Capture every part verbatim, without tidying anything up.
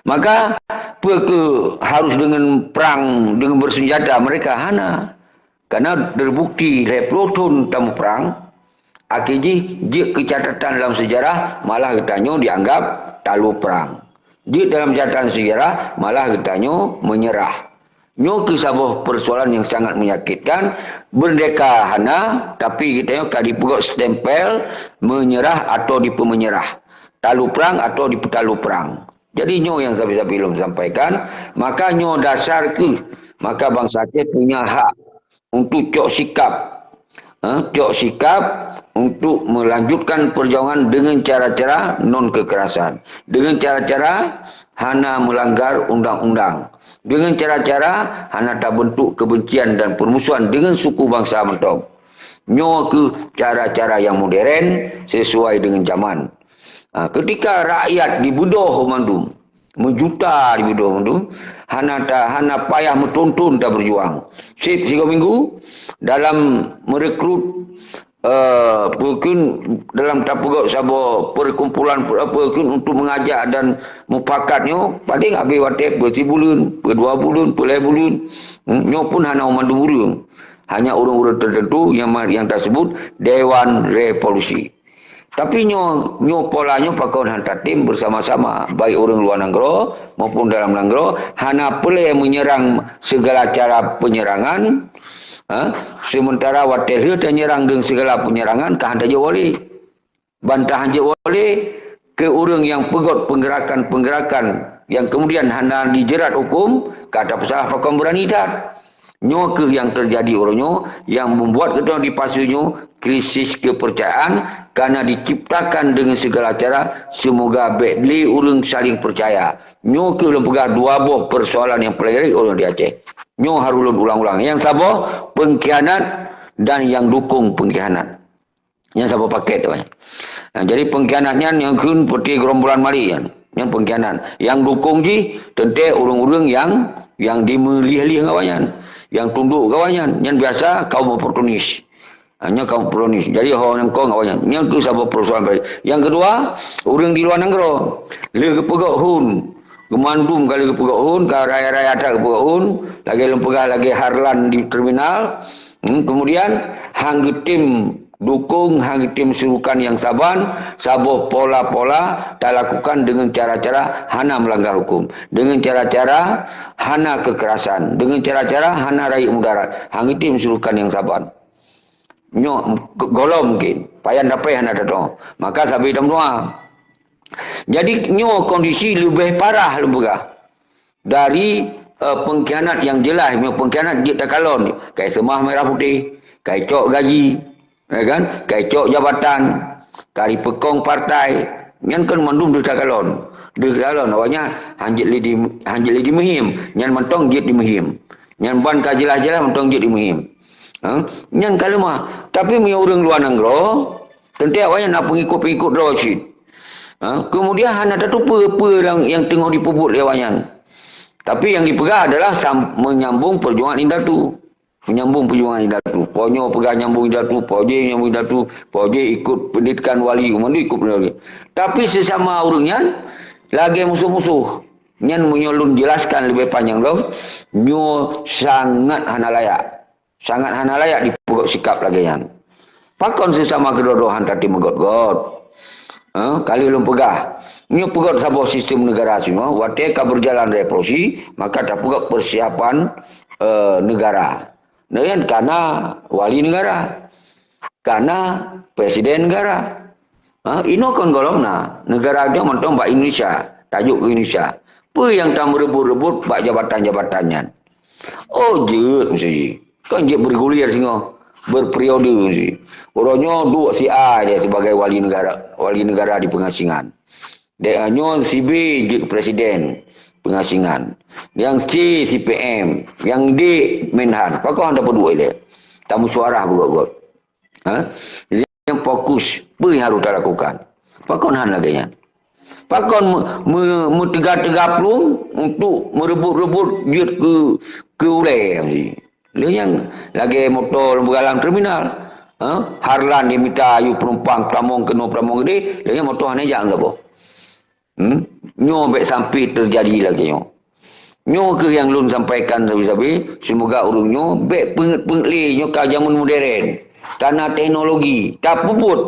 Maka, peue keu harus deungon prang, deungon bersenjata mereka? Hana. Karena terbukti lhèe ploh thon tamuprang, akhé jih jeuet keu catatan lam sejarah, malah geutanyoe dianggap talo prang. Jeuet dalam catatan sejarah, malah geutanyoe menyerah. Nyoe keuh saboh persoalan yang sangat menyakitkan. Merdeka hana, tapi geutanyoe ka dipeugot stempel menyerah atau dipeumenyerah, talo prang atau dipeutalo prang. Jadi nyoe nyang sabe-sabe lôn sampaikan, maka nyoe dasar keuh maka bansa Aceh punya hak untuk cok sikap, ha, cok sikap untuk melanjutkan perjuangan dengan cara-cara non kekerasan, dengan cara-cara hana melanggar undang-undang, dengan cara-cara hana tabentuk kebencian dan permusuhan dengan suku bangsa mantong. Nyoe keuh cara-cara yang modern sesuai dengan zaman. Ha, ketika rakyat dibeudôh mandum, meujuta dibeudôh mandum, hana ta, hana payah meuthon-thon taberjuang. Seb sigoe minggu dalam merekrut, eh, peue kheun, dalam tapeugot saboh perkumpulan, peue kheun, untuk mengajak dan mupakat nyoe, paling habéh watèe peue sibuleuen, peue dua buleuen, peue lhèe buleuen. Hmm, nyoe pun hana mandum ureueng. Hanya ureueng-ureueng tertentu yang ma-, yang tasebut Dewan Revolusi. Tapi nyoe, nyoe pola nyoe pakon han tatem bersama-sama, baik ureueng luwa nanggroe maupun dalam nanggroe, hana peureulèe menyerang segala cara penyerangan, ha? Sementara watèe lheueh tanyerang deungon segala penyerangan, ka han tajok wali. Ban tahan jeuet oleh keu ureueng nyang peugot penggerakan-penggerakan nyang kemudian hana dijerat huköm, ka tapeusalah pakon beurani that. Nyoe kheueh nyang teujadi uroe nyoe nyang membuat geutanyoe di Pasu nyoe krisis keupeurcayaan, kareuna diciptakan deungon sigala cara, seumoga bèk lé ureueng saléng peucaya. Nyoe kheueh lôn peugah dua boh peusoalan nyang paleng rayeuk uroe nyoe di Aceh. Nyoe harôh lôn ulang-ulang. Nyang saboh, pengkhianat, dan nyang dukong pengkhianat. Nyan saboh paket awaknyan. Nah, jadi pengkhianat nyan nyang kheun peuti gerombolan malék nyan. Nyan pengkhianat. Nyang dukong jih teuntèe ureueng-ureueng nyang, nyang dimeulih-lih ngon awaknyan, nyang tundok keu awaknyan. Nyan biasa kaum oportunis. Ha, nyan kaum oportunis. Jadi ho nyang kong awaknyan. Nyan tu saboh peusoalan baru. Nyang keudua, ureueng di luwa nanggroe. Lheueh geupeugot hon, geumandum ka lheueh geupeugot hon, ka raya-raya that geupeugot hon, lagèe lôn peugah lagèe Harlan di terminal. Hmm, kemudian han geutem dukong, han geutem surukan nyang saban, saboh pola-pola talakukan deungon cara-cara hana meulanggar huköm, deungon cara-cara hana keukerasan, deungon cara-cara hana rayeuk mudarat, han geutem surukan nyang saban. Nyoe golom mungken, payan dapèh hana teutoh. Maka sabe tameudoa. Jadi nyoe kondisi leubeh parah lôn peugah. Dari, eh, pengkhianat nyang jeulaih, meunyoe pengkhianat jeuet takalon, ka iseumah merah putih, ka icok gaji, ya kan? Ka icok jabatan, ka ipeukong partai, nyan kan mandum deuh takalon. Deuh takalon, awaknyan han jeuet lé di, han jeuet lé dimeuhém, nyan mantong jeuet dimeuhém. Nyan ban ka jeulaih-jeulaih mantong jeuet dimeuhém. Ha? Nyan ka leumah. Tapi meunyoe ureueng luwa nanggroe, teuntèe awaknyan na peungikot-peungikot droe cit. Ha? Keumudian hana tateupeue peue nyang, nyang teungoh jipeubuet lé awaknyan. Tapi nyang jipeugah adalah sam-, menyambung perjuangan indatu. Menyambung perjuangan indatu. Po nyoe peugah nyambung indatu, po jéh nyambung indatu, po jéh ikut pendidikan wali, mandum ikut pendidikan wali. Tapi sesama ureueng nyan lagèe musoh-musoh. Nyan meunyoe lôn jelaskan leubeh panyang lom, nyoe sangat hana layak. Sangat hana layak jipeugot sikap lagèe nyan. Pakon sesama keudroe-droe han tatem meugot-got? Eh, ka lheueh lôn peugah, nyoe peugot saboh sistem neugara singoh, watèe ka beujalan revolusi, maka tapeugot persiapan, eh, neugara. Nyan ka na wali neugara, ka na presiden neugara. Ha, inoe kon gohlom na, neugara nyoe mantong bak Indonesia, tajok keu Indonesia. Peue nyang tameureubot-reubot bak jabatan-jabatan nyan? Oh, jeuet meusti jih. Kon jeuet bergulir singoh, berperiode meusti. Uroe nyoe duek si A je sibagai wali neugara, wali neugara di pengasingan. Dek nyoe si B jeuet presiden pengasingan. Nyang C C P M, nyang D Menhan. Pakon han tapeuduek lé? Tameusyuarah beugot-got. Ha? Jadi, nyang fokus, peue nyang harôh talakukan? Pakon han lagèe nyan? Pakon me-, me-, meuteuga-teuga plueng untuk meureubot-reubot jeuet keu, keu ulèe? Lheueh nyan lagèe moto lôn peugah lam terminal. Ha? Harlan jimita ayue peunumpang peutamong keunoe peutamong keudéh, lheueh nyan moto hana jak ngon saboh. Hmm? Nyoe bék sampai teujadi lagée nyoe. Nyoe kheueh nyang lôn sampaikan sabe-sabe, seumoga ureuëng nyoe bék peungét-peungét lé nyoe ka jameun modern. Kana teknologi, tapeubuet,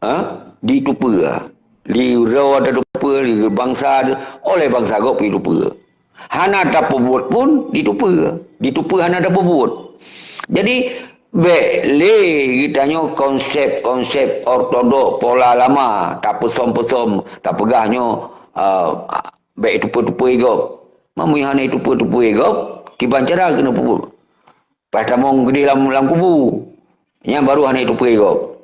ha, ditupeue. Di droe tatupeue, di bansa, oleh bansa gob ditupeue. Hana tapeubuet pun ditupeue. Ditupeue hana tapeubuet. Jadi, bék lé geutanyoe konsep-konsep ortodok pola lama, tapeusom-peusom, tapeugah nyoe, ah, bék tupeue-tupeue gob. Meunyoe hana tupeue-tupeue gob, kiban cara keuneuk peubuet. Paih tamong keudeh lam, lam kubu. Nyan baru hana tupeue gob.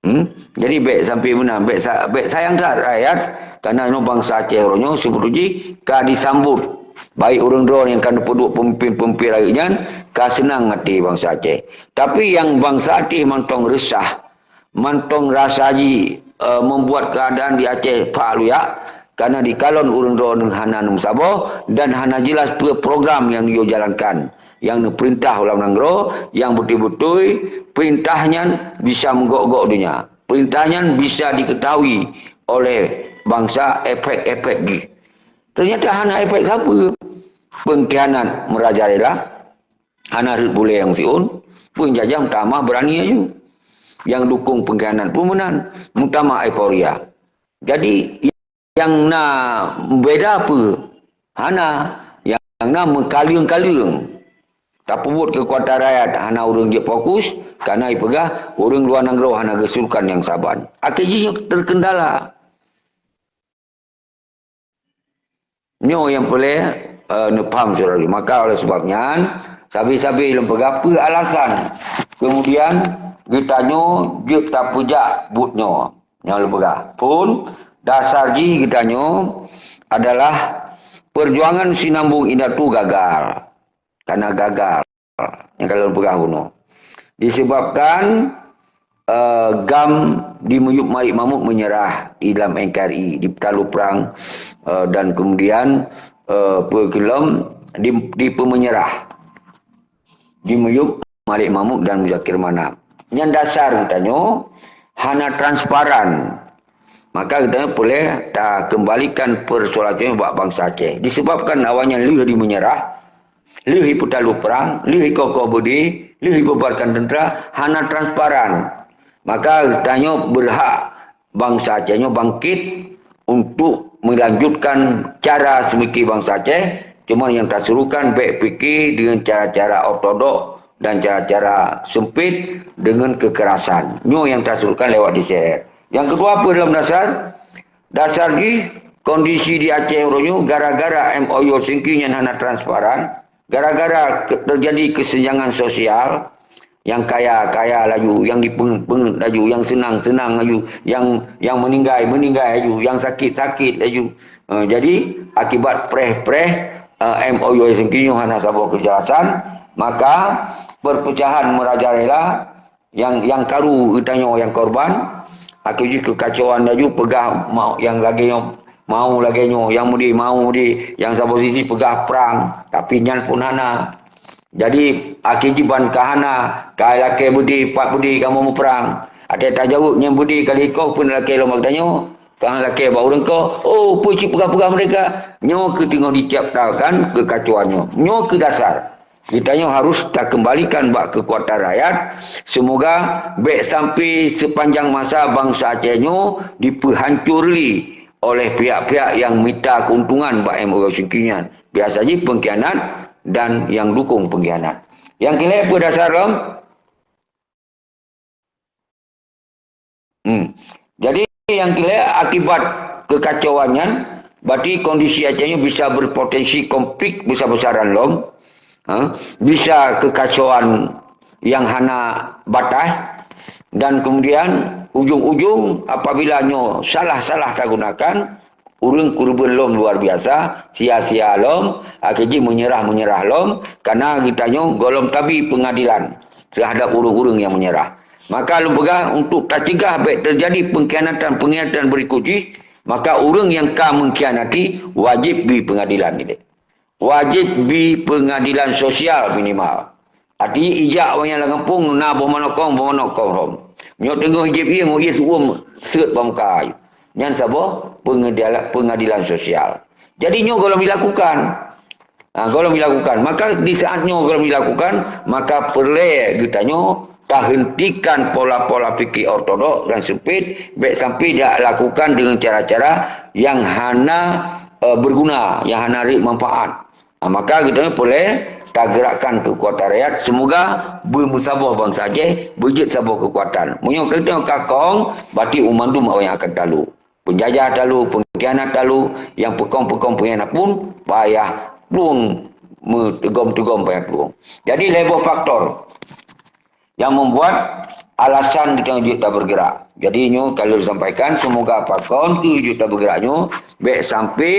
Hmm? Jadi bék sampai meunan, bék sa-, bék sayang that rakyat, karena nyoe bansa Aceh uroe nyoe seubeutôi jih ka disambot. Baik ureuëng droe nyang ka neupeuduek pemimpin-pemimpin rakyat nyan ka seunang até bansa Aceh. Tapi nyang bansa Aceh mantong resah, mantong rasa jih, eh, membuat keadaan di Aceh phak luyak, karena dikalon ureuëng droe hana neumeusaboh dan hana jelas peue program nyang dijalankan. Nyang neupeurintah u lam nanggroe, nyang beutôi-beutôi peurintah nyan bisa meugok-gok donya. Peurintah nyan bisa diketahui oleh bansa efek-efek jih. Ternyata hana efek sapeue. Pengkhianat merajalela, hana rhot bulée nyang siôn, peunjajah meutamah beurani aju. Nyang dukung pengkhianat pun meunan, meutamah euforia. Jadi, nyang na beda peue? Hana. Nyang na meukaleueng-kaleueng. Tapeubuet keukuatan rakyat hana ureuëng jeuet fokus, karena ipeugah ureuëng luwa nanggroe hana geusurukan nyang saban. Akhé jih nyoe terkendala. Nyoe nyang peureulée, eh, neupaham syedara. Maka oleh sebab nyan, sabe-sabe lôn peugah peue alasan kemudian geutanyoe jeuet tapeujak buet nyoe. Nyang lôn peugah. Phon, dasar jih geutanyoe adalah perjuangan Sinambong Indatu gagal. Karena gagal. Nyang ka lôn peugah bunoe. Disebabkan, eh, GAM di Meyup Marit Mahmud menyerah di dalam N K R I, di Peutalô Prang, eh, dan kemudian, eh, peue keulom di, dipeumenyerah. Di Meyup Marit Mahmud dan Muzakir Manaf. Nyan dasar geutanyoe hana transparan. Maka geutanyoe peureulée takeumbalikan persoalan nyoe bak bansa Aceh. Disebabkan awaknyan lheueh di menyerah, lheueh ipeutalô prang, lheueh ikoh-koh beudé, lheueh ibubarkan teuntara, hana transparan. Maka geutanyoe beurhak bansa Aceh nyoe bangkit untuk melanjutkan cara seumiki bansa Aceh, cuma nyang tasurukan bék pike dengan cara-cara ortodok dan cara-cara sempit dengan kekerasan. Nyoe nyang tasurukan lewat D C R. Nyang keudua peue dalam dasar? Dasar jih kondisi di Aceh uroe nyoe gara-gara M O U Helsinki nyan hana transparan, gara-gara ke-, terjadi kesenjangan sosial, nyang kaya kaya laju, nyang dipeungeut-peungeut laju, nyang seunang-seunang laju, nyang, nyang meuninggai-meuninggai laju, nyang sakét-sakét laju. Eh, jadi, akibat preh-preh, eh, M O U Helsinki nyoe hana saboh keujelasan, maka perpecahan merajalela nyang, nyang karu geutanyoe nyang korban, akhé jih keukacauan laju peugah mau nyang lagée nyoe, mau lagée nyoe, nyang mudi mau mudi, nyang saboh sisi peugah prang, tapi nyan pun hana. Jadi, akhé jih ban ka hana, ka lakée beudé, pat beudé kamoe muprang. Até tajaweueb nyang beudé ka likoh pun lakée lom bak geutanyoe, ka lakée bak ureuëng koh, oh, peue cit peugah-peugah meureka. Nyoe keuh teungoh diciptakan keukacauan nyoe. Nyoe keuh dasar. Geutanyoe harus takeumbalikan bak keukuatan rakyat. Seumoga bék sampai seupanjang masa bansa Aceh nyoe dipeuhancor lé oleh pihak-pihak nyang mita keuntungan bak M O U Helsinki nyan. Biasa jih pengkhianat dan nyang dukung pengkhianat. Nyang keu lhée peue dasar lom? Hmm. Jadi, nyang keu lhée akibat keukacauan nyan, berarti kondisi Aceh nyoe bisa berpotensi konflik besar-besaran lom. Ha? Bisa keukacauan nyang hana bataih. Dan kemudian, ujong-ujong apabila nyoe salah-salah tagunakan, ureuëng keureubeuen lom luar biasa, sia-sia lom, akhé jih meunyeurah-meunyeurah lom, karena geutanyoe gohlom tabi peungadilan teuhadap ureuëng-ureuëng nyang meunyeurah. Maka lôn peugah, untuk tacegah bék teujadi peungkhianatan-peungkhianatan beurikot jih, maka ureuëng nyang ka meungkhianati wajéb bi peungadilan ilée. Wajéb bi peungadilan sosial minimal. Arti ijak awaknyan lam gampông na boh manokong, boh manokong lom. Nyoe teungoh jieb ié ngon ié siuem seuet bak muka. Nyan saboh pengadilan, pengadilan sosial. Jadi nyoe gohlom dilakukan. Ha, gohlom dilakukan. Maka di saat nyoe gohlom dilakukan, maka peureulée geutanyoe tahentikan pola-pola fikih ortodok dan sempit, bék sampai dilakukan dengan cara-cara yang hana, eh, berguna, yang hana ri manfaat. Ha, maka geutanyoe peureulée tagerakkan keukuatan rakyat, semoga beumeusaboh bansa Aceh, beujeuet saboh keukuatan. Meunyoe geutanyoe ka kong, berarti u mandum awaknyan akan talu. Penjajah talu, pengkhianat talu, nyang peukong-peukong pengkhianat pun payah plueng, meuteugom-teugom payah plueng. Jadi lhée boh faktor yang membuat alasan geutanyoe jeuet tabergerak. Jadi nyoe ka lheueh sampaikan, semoga pakon keu jeuet tabergerak nyoe bék sampai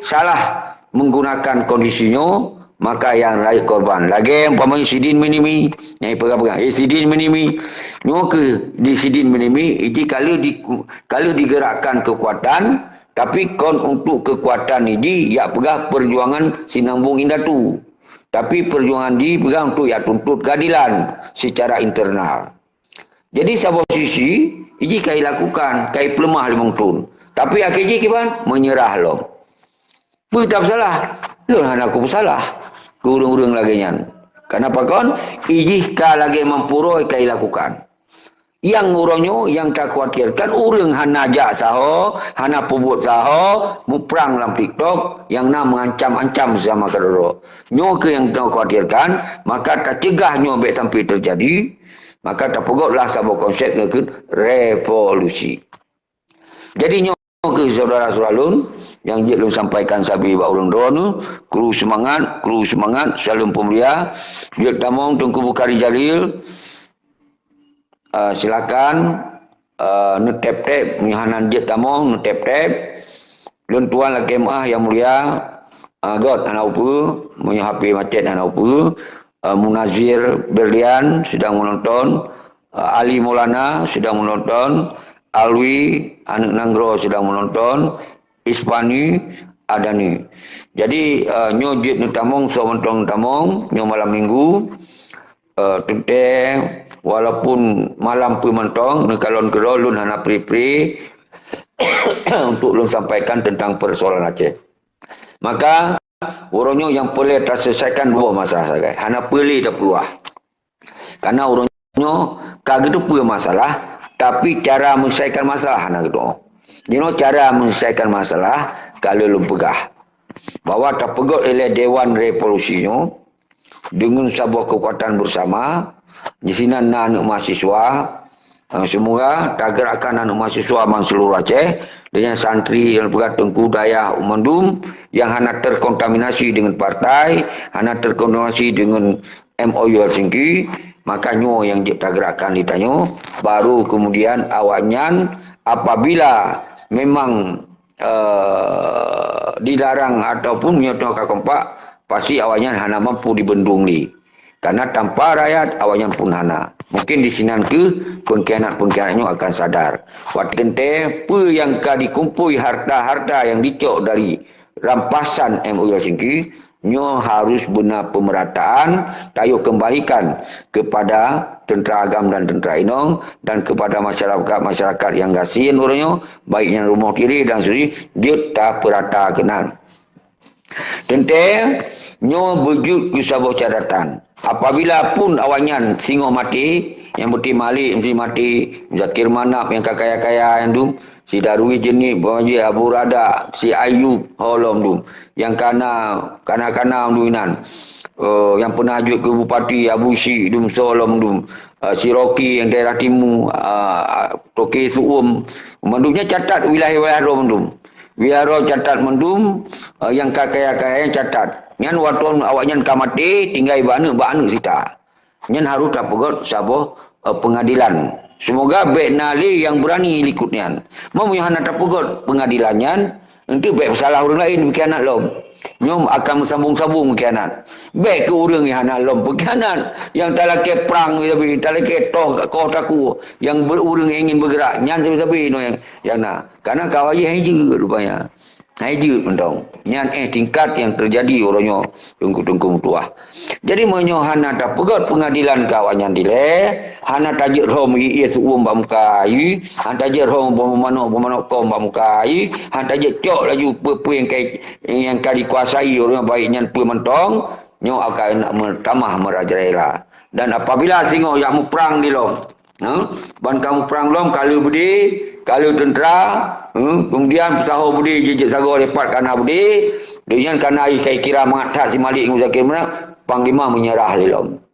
salah menggunakan kondisi nyoe, maka nyang rayeuk korban. Lagée umpamanya sidin meunimi, nyang ipeugah-peugah, "Eh, sidin meunimi." Nyoe keuh di sidin meunimi, iji ka lheueh di, ka lheueh digerakkan keukuatan, tapi kon untuk keukuatan iji jak peugah perjuangan sinambong indatu. Tapi perjuangan jipeugah untuk jak tuntot keadilan secara internal. Jadi saboh sisi, iji ka ilakukan, ka ipeuleumah limong thon. Tapi akhé jih kiban? Meunyeurah lom. Peue tapeusalah? Lôn hana kupeusalah keu ureuëng-ureuëng lagée nyan. Kareuna pakon? Ijih ka lagée mampu roh ka ilakukan. Nyang uroe nyoe nyang takhawatirkan ureuëng hana jak saho, hana peubuet saho, muprang lam TikTok, nyang na mengancam-ancam sesama keudroe. Nyoe keuh nyang takhawatirkan, maka tacegah nyoe bék sampai teujadi, maka tapeugotlah saboh konsep nyan keuh revolusi. Jadi nyoe keuh syedara-syedara lôn nyang jeuet lôn sampaikan sabe bak ureuëng droeneuh, kru seumangat, kru seumangat, saleuem peumulia. Jeuet tamong Teungku Bukhari Jalil, eh, silakan, eh, neutép-tép, meunyoe hana jeuet tamong, neutép-tép. Lôn tuan lakée meuáh nyang mulia, eh, göt hana upeue, meunyoe H P macet hana upeue, eh, Munazir Berlian sedang menonton, eh, Ali Maulana sedang menonton, Alwi Aneuk Nanggroe sedang menonton, Ispani Adani. Jadi, eh, nyoe jeuet neutamong, soe mantong neutamong, nyoe malam minggu, eh, teuntée walaupun malam peue mantong, neukalon keudroe lôn hana pri-pri untuk lôn sampaikan tentang persoalan Aceh. Maka, uroe nyoe nyang peureulée taselesaikan dua masalah sagai. Hana peureulée tapeuluah. Karena uroe nyoe ka geuteupeue masalah, tapi cara menyelesaikan masalah hana geuteupeue. Jinoe cara menyelesaikan masalah, ka lheueh lôn peugah bahwa tapeugöt ilée Dewan Revolusi nyoe deungon saboh keukuatan bersama, di sinan na aneuk mahasiswa, eh, semoga tagerakkan aneuk mahasiswa ban seluruh Aceh, deungon santri nyang peugah teungku dayah mandum nyang hana terkontaminasi deungon partai, hana terkontaminasi deungon M O U Helsinki, maka nyoe nyang jeuet tagerakkan di tanyoe, baru kemudian awaknyan apabila memang, eh, dilarang ataupun nyoe ka kompak, pasti awaknyan hana mampu dibendung lé. Karena tanpa rakyat, awaknyan pun hana. Mungkin di sinan keuh pengkhianat-pengkhianat nyoe akan sadar. Watée teuntée, peue nyang ka dikumpui harta-harta nyang dicok dari rampasan M O U Helsinki, nyoe harus beuna pemerataan, tayoe kembalikan kepada tentera agam dan tentera inong dan kepada masyarakat-masyarakat nyang gasien uroe nyoe, baik nyang rumoh tireh dan suri, jeuet tapeurata keunan. Teuntée, nyoe beujeuet keu saboh catatan. Apabila pun awaknyan singoh maté, nyang beuti Malik meusti maté, Zakir Manaf nyang ka kaya-kaya nyan dum, si Darwi Jeunieb, Abu Radak, si Ayub, ho lom dum. Nyang kana, kana-kana dum inan. Eh, nyang peunah jeuet keu bupati, Abu Syik dum, so lom dum. Eh, si Roki nyang daerah timu, eh, Toke Su'um. Mandum nyan catat wilayah-wilayah droe mandum. Wilayah droe catat mandum, eh, nyang ka kaya-kaya nyan catat. Nyan watée awaknyan ka maté, tinggai bak aneuk, bak aneuk sita. Nyan harôh tapeugöt saboh, eh, pengadilan. Semoga bék na lé nyang beurani likot nyan. Meunyoe hana tapeugöt pengadilan nyan, eunteuk bék salah ureuëng laén pengkhianat lom. Nyoe akan meusambong-sambong pengkhianat. Bék keu ureuëng nyang hana lom pengkhianat, nyang talakée prang, talakée toh, koh takue, nyang beu-, ureuëng ingin bergerak, nyan sabe-sabe nyoe nyang, nyang na. Karena kawan jih hai jeuet rupanya. Hai jeuet mantong. Nyan eh tingkat nyang teujadi uroe nyoe teungku-teungku meutuah. Jadi meunyoe hana tapeugét peungadilan keu awaknyan dilée, hana tajeuet rhom ié seuuem bak muka ayue, hana tajeuet rhom boh manok-boh manok kông bak muka ayue, hana tajeuet cok laju peue-peue nyang ka, nyang ka dikuasai uroe nyoe baik nyan peue mantong, nyoe akan meutamah meurajalela. Dan apabila singoh jak muprang dilom, Ha? Ban ka muprang lom, ka le beudé, ka le teuntra, ha? Kemudian peusaho beudé jijak sagoe dipat ka na beudé, doenyan ka na kira mangat that si Malik ngon Muzakir meunan, panglima meunyeurah lé lom.